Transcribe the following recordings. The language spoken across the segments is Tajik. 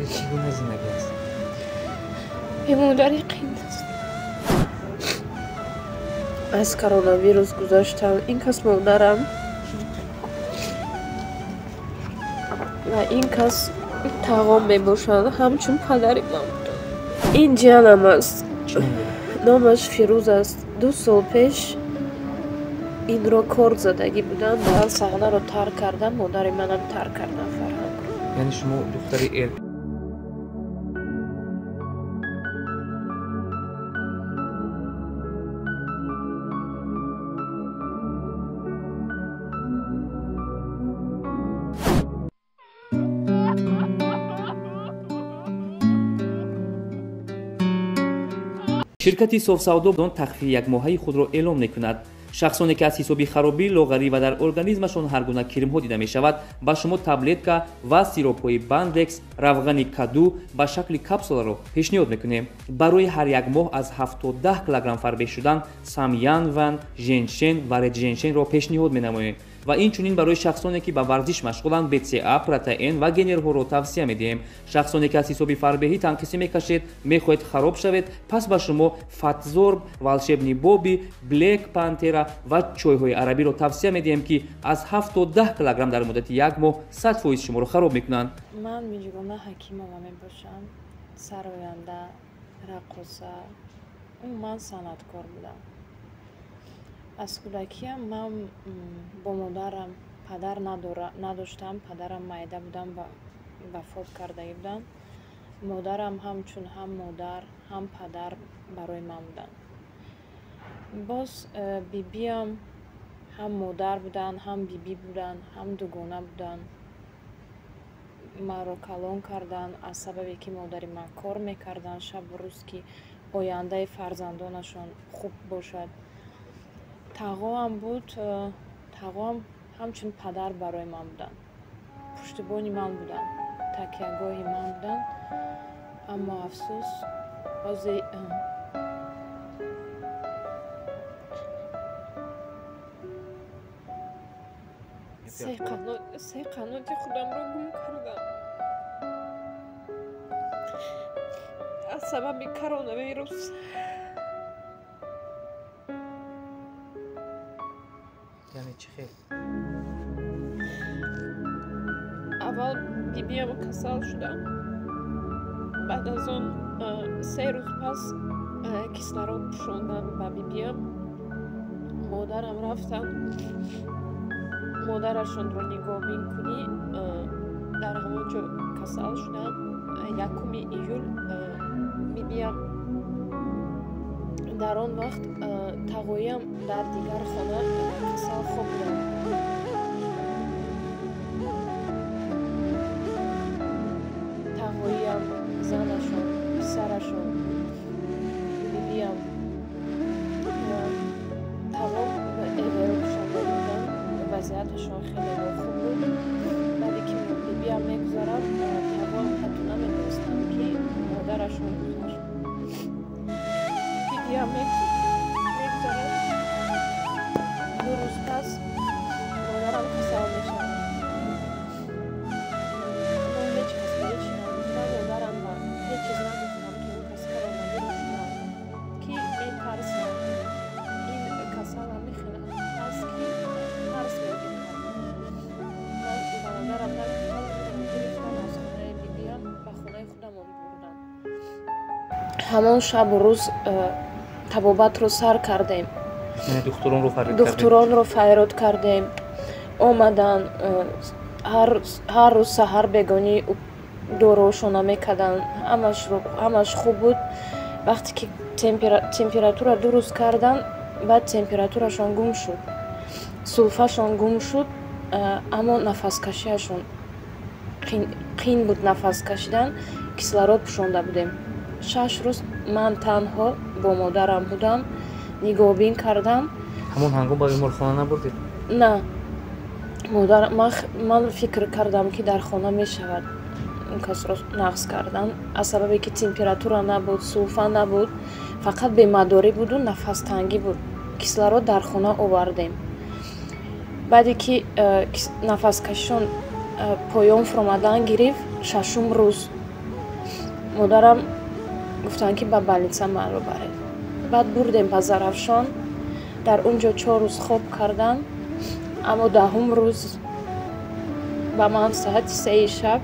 Бемодарӣ чӣ гуна зиндагӣ аст? Бемодарӣ қин аст. Аз коронавирус гузаштам. Ин кас модарам ва ин кас тағом мебошад, ҳамчун падари ман буданд. Ин ҷиянам аст, номаш Фирӯз аст. 2 сол пеш инро кор задагӣ буданд. Ман саҳнаро тарк кардам, модари манам тарк кардам фарҳангро. Яъне шумо духтари эр Ширкати Софсавдо он тахфифи якмоҳаи худро эълон мекунад. Шахсоне ки аз ҳисоби харобӣ, лоғарӣ ва дар организмашон ҳар гуна кирмҳо дида мешавад, ба шумо таблетка ва сиропҳои Бандекс, равғани каду ба шакли капсуларо пешниҳод мекунем. Барои ҳар як моҳ аз 7 то 10 килограмм фарбеҳ шудан Самянван, Женшен ва Редженшенро пешниҳод менамоем. Ва инчунин барои шахсоне ки ба варзиш машғуланд, БЦА, протеин ва генерҳоро тавсия медиҳем. Шахсоне ки аз ҳисоби фарбеҳӣ танқисӣ мекашед, мехоҳед хароб шавед, пас ба шумо Фатзорб, Волшебни Боби, Блек Пантера ва чойҳои арабиро тавсия медиҳем, ки аз 7 то 10 килограмм дар муддати як моҳ 100% шуморо хароб мекунанд. Ман Миҷгона Ҳакимова мебошам, сароянда, раққоса, умуман санъаткор будам. Аз кӯдакиам ман бо модарам, падар надоштам, падарам майда будам, вафот кардагӣ буданд. Модарам ҳамчун ҳам модар, ҳам падар барои ман буданд. Боз бибиам ҳам модар буданд, ҳам бибӣ буданд, ҳам дугона буданд. Маро калон карданд аз сабабе ки модари ман кор мекарданд шабу рӯз, ки ояндаи фарзандонашон хуб бошад. Тағоам буд, тағоам ҳамчун падар барои ман буданд, пуштибони ман буданд, такягоҳи ман буданд. Аммо афсӯс, ҳозир се қаноти худамро гум кардам аз сабаби коронавирус. Яъне чӣ хел? Аввал бибиам касал шудам, баъд аз он 3 рӯз пас кислород пӯшондам ба бибиам. Модарам рафтанд, модарашонро нигоҳбин кунӣ, дар ҳамон ҷо касал шуданд. 1 июл бибиам дар он вақт тағоиам дар дигар хона касал хоб буданд. Тағоиам, занашон, писарашон, бибиам тамом эверо пӯшонда буданд. Вазъияташон хеле нохуб буд. Баъде ки бибиам мегузарад, тағоам ҳатто намедонистанд, ки модарашон гузашт. Бибиам мегузарад, 2 рӯз пас модарам касал мешавад. Мо ҳеҷ кас ба ҳеҷ нагуфтам, модарам ба ҳеҷ чиз нагуфтам, ки он кас коронавирус шудам, ки метарсам. Ин касалам мехел аст, ки тарс мегирифтам. Ман ба модарам нагуфтам, гирифтам аз хонаи бибиам ба хонаи худамон бурдам. Ҳамон шабу рӯз табобатро сар кардем. Духтуронро файрод кардем. Омаданд, ҳар рӯз саҳар бегонӣ доруошона мекарданд. Ҳамаш хуб буд. Вақте ки температура 2 рӯз карданд, баъд температурашон гум шуд, сулфашон гум шуд, аммо нафаскашиашон қин буд. Нафас кашидан, кислород пӯшонда будем. 6 рӯз ман танҳо бо модарам будам, нигоҳбин кардам. Ҳамон ҳангом ба беморхона набурдед? На, ман фикр кардам, ки дар хона мешавад он касро нағз кардан, аз сабабе ки температура набуд, сулфа набуд, фақат бемадорӣ буду нафастангӣ буд. Кислород дар хона овардем. Баъде ки нафаскашишон поён фуромадан гирифт, 6-ум рӯз Модарам гуфтанд, ки ба больница манро баред. Баъд бурдем ба Зарафшон. Дар он ҷо 4 рӯз хоб кардам, аммо 10-ум рӯз ба ман соати 3 шаб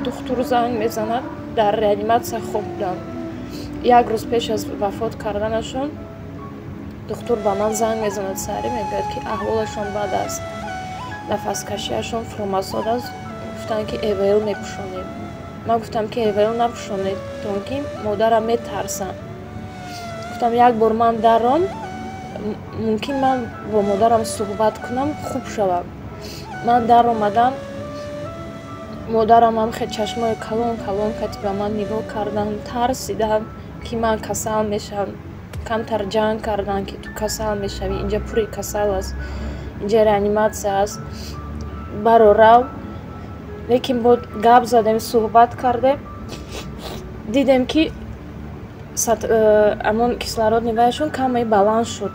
духтур занг мезанад. Дар реаниматсия хоб будам. Як рӯз пеш аз вафот карданашон духтур ба ман занг мезанад саҳарӣ, мегӯяд, ки аҳволашон бад аст, нафаскашиашон фурӯмасод аст. Гуфтанд, ки ЭВЛ мепӯшонем. Ман гуфтам, ки ЭВЛ напӯшонед, то он ки модарам метарсам. Гуфтам, як бор ман даром, мумкин ман бо модарам суҳбат кунам, хуб шавам. Ман даромадам, модарам ҳам хел чашмои калон калон кати ба ман нигоҳ карданд, тарсидам, ки ман касал мешавам. Камтар ҷанг карданд, ки ту касал мешавӣ, инҷа пури касал аст, инҷа реаниматсия аст, баро рав. Лекин бо гап задем, суҳбат кардем, дидем, ки амон кислородный ваяшон каме баланд шуд.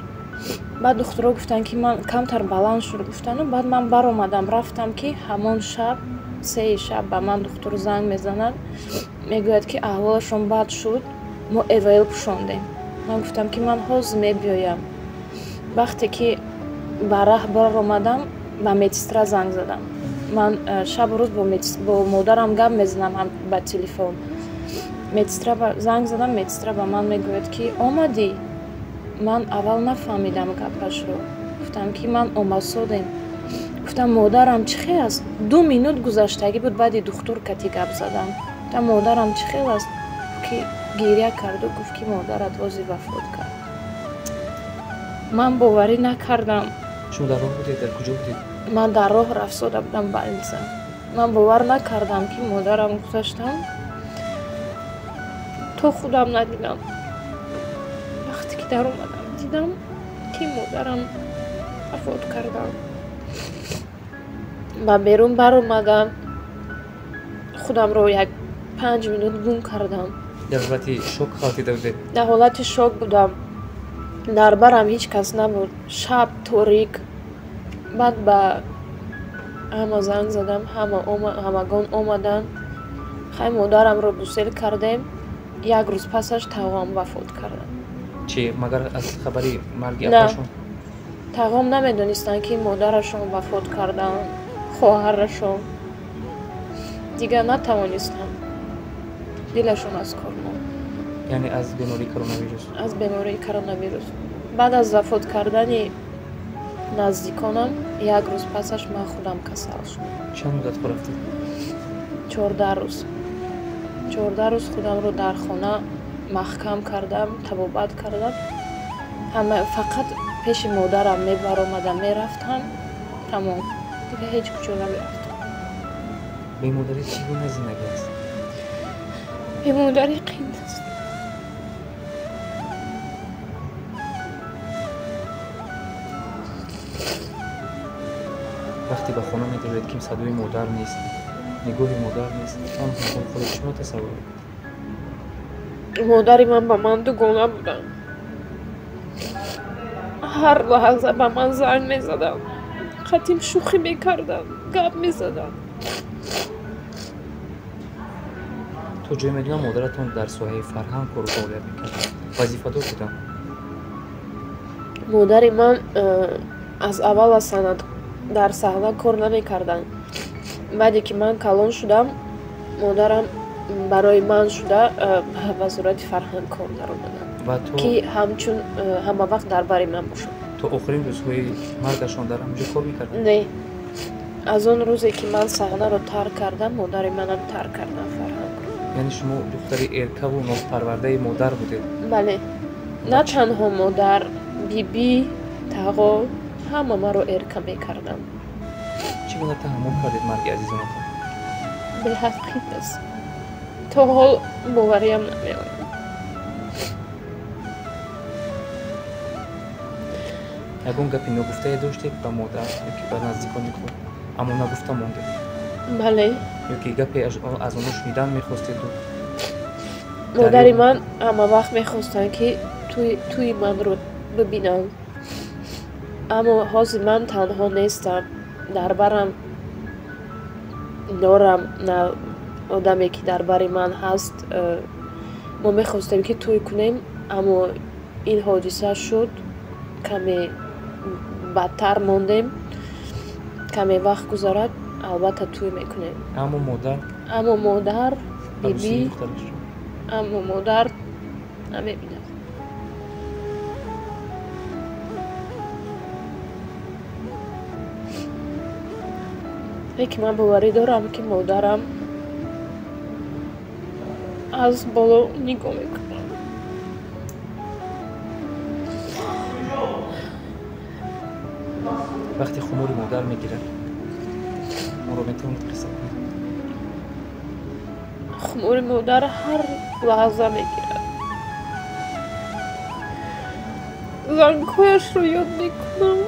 Баъд духтуро гуфтанд, ки ман камтар баланд шуд, гуфтану баъд ман баромадам, рафтам, ки ҳамон шаб 3 шаб ба ман духтур занг мезанад, мегӯяд, ки аҳволашон бад шуд, мо ЭВЛ пӯшондем. Ман гуфтам, ки ман ҳозир мебиёям. Вақте ки ба раҳ баромадам, ба медсестра занг задам. Ман шабу рӯз бо модарам гап мезанам ба телефон. Медсестра занг задам, медсестра ба ман мегӯяд, ки омадӣ? Ман аввал нафаҳмидам гапашро. Гуфтам, ки ман омадсодем. Гуфтам, модарам чӣ хел аст? 2 минут гузаштагӣ буд, баъди духтур кати гап задам. Гуфтам, модарам чӣ хел аст? Ки гиря карду гуфт, ки модарат ҳозир вафот кард. Ман боварӣ накардам. Шумо дар роҳ будед? Дар куҷо будед? Ман дар роҳ рафтода будам больница. Ман бовар накардам, ки модарам гузаштам, то худам надидам. Вақте ки даромадам, дидам, ки модарам вафот кардам. Ба берун баромадам, худамро як 5 минут гум кардам. Дар ҳолати шок ғалтида будед? Дар ҳолати шок будам. Дар барам ҳеҷ кас набуд. Шаб торик. Баъд ба ҳама занг задам, ҳамагон омаданд. Хай, модарамро гусел кардем. Як рӯз пасаш тағоам вафот карданд. Чӣ, магар аз хабари марги На. апашон? Тағоам намедонистанд, ки модарашон вафот карданд, хоҳарашон. Дигар натавонистанд. Дилашон аз кор монд. Яъне аз бемории коронавирус? Аз бемории коронавирус. Баъд аз вафот кардани наздиконам, як рӯз пасаш ман худам касал шудам. Чанд муддат хоб рафтед? 14 рӯз. 14 рӯз худамро дар хона маҳкам кардам, табобат кардам. Ҳама фақат пеши модарам мебаромадам, мерафтам, тамом. Дигар ҳеҷ куҷо намерафтам. Бемодарӣ чӣ гуна зиндагӣ аст? Бемодарӣ қин аст. Вақте ба хона медароед, ки садои модар нест, нигоҳи модар нест, он ҳангом худро чӣ гуна тасаввур мекунед? Модари ман ба ман дугона буданд. Ҳар лаҳза ба ман занг мезаданд, қатим шӯхӣ мекарданд, гап мезаданд. То ҷое медонам, модаратон дар соҳаи фарҳанг кору фаъолият мекард, вазифадор буданд. Модари ман аз аввал аз санъат дар саҳна кор намекарданд. Баъде ки ман калон шудам, модарам барои ман шуда ба вазорати фарҳанг кор даромаданд, Ва то ки ҳамчун ҳама вақт дар бари ман бошад. То охирин рӯзҳои маргашон дар ҳамҷо кор мекарданд? Не, аз он рӯзе ки ман саҳнаро тарк кардам, модари манам тарк кардам фарҳангро. Яъне шумо духтари эркаву нозпарвардаи модар будед? Бале, на танҳо модар, бибӣ, тағо, ҳама маро эрка мекарданд. Чӣ гуна таҳаммул кардед марги азизонатон? Беҳад қин аст. То ҳол бовариам намеояд. Ягон гапи ногуфтае доштед ба модар ёки ба наздикони худ, аммо нагуфта мондед? Бале. Ёки гапе аз онҳо шунидан мехостеду? Модари ман ҳама вақт мехостанд, ки тӯи манро бибинанд, аммо ҳозир ман танҳо нестам. Дар барам дорам Одаме ки дар бари ман ҳаст, мо мехостем ки тӯй кунем, аммо ин ҳодиса шуд, каме бадтар мондем. Каме вақт гузарад, албатта тӯй мекунем. Аммо модар? Аммо модар, биби, аммо модар намебинад. Лекин ман боварӣ дорам, ки модарам аз боло нигоҳ мекунад. Вақте хумори модар мегирад, онро метавонед қисса кунед? Хумори модар ҳар лаҳза мегирад. Зангҳояшро ёд мекунам.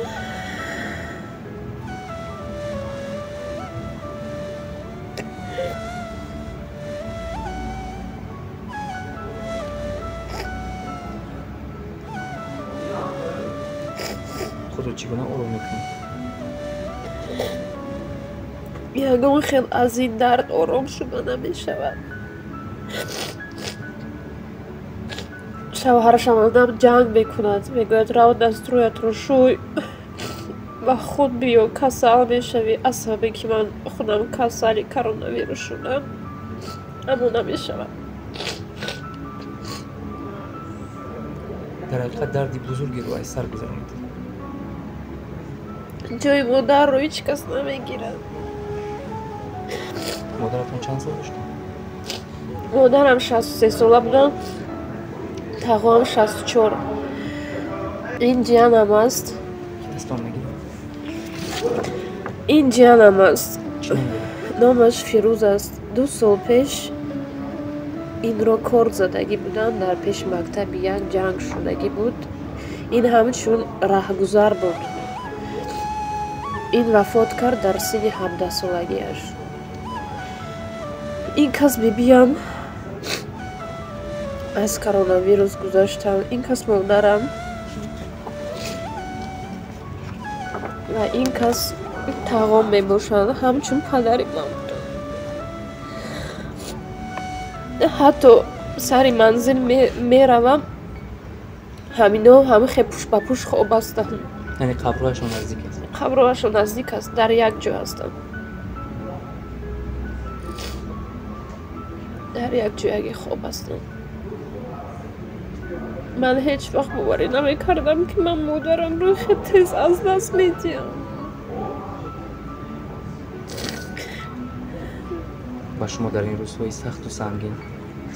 Худро чӣ гуна ором мекунед? Ягон хел аз ин дард ором шуда намешавад. Шавҳарашам одам ҷанг мекунад, мегӯяд рав дастрӯятро шӯй ва худ биё, касал мешавӣ. Аз сабабе ки ман худам касали коронавирус шудам, аммо намешавад. Дар ҳақиқат дарди бузургеро аз сар гузаронидед. Ҷои модарро ҳеҷ кас намегирад. Модаратон чанд сол доштанд? Модарам 63 сола буданд, тағоам 64. Ин ҷиянам аст. Дастон мегирад? Ин ҷиянам аст. Номаш Фирӯз аст. 2 сол пеш инро корд задагӣ буданд, дар пеши мактаби як ҷанг шудагӣ буд. Ин ҳамчун раҳгузар буд. Ин вафот кард дар синни 17-солагиаш. Ин кас бибиям аз коронавирус гузаштам, ин кас модарам ва ин кас тағом мебошанд, ҳамчун падари ман буданд. Ҳатто сари манзил меравам, ҳамино ҳамихе пӯш ба пӯш хоб ҳастанд. Яъне қабрҳояшон наздик аст? Қабрҳояшон наздик аст, дар як ҷо ҳастанд. Дар як ҷояги хоб ҳастанд. Ман ҳеҷ вақт боварӣ намекардам, ки ман модарамро хеле тез аз даст медиҳам. Ба шумо дар ин рӯзҳои сахту сангин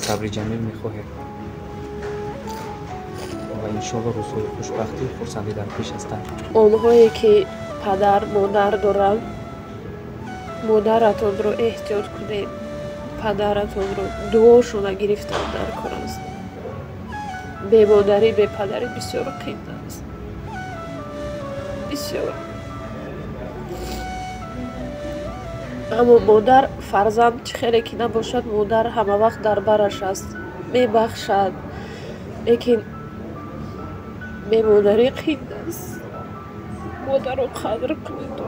сабри ҷамил мехоҳем ва иншоалло рӯзҳои хушбахтию хурсандӣ дар пеш ҳастанд. Онҳое ки падар модар доранд, модаратонро эҳтиёт кунед, падаратонро дуошона гирифтан дар кор аст. Бемодарӣ, бепадарӣ бисёр қин аст. Бисёр. Аммо модар фарзанд чӣ хеле ки набошад, модар ҳама вақт дар бараш аст, мебахшад. Лекин бемодарӣ қин аст. Модарро қадр кунед.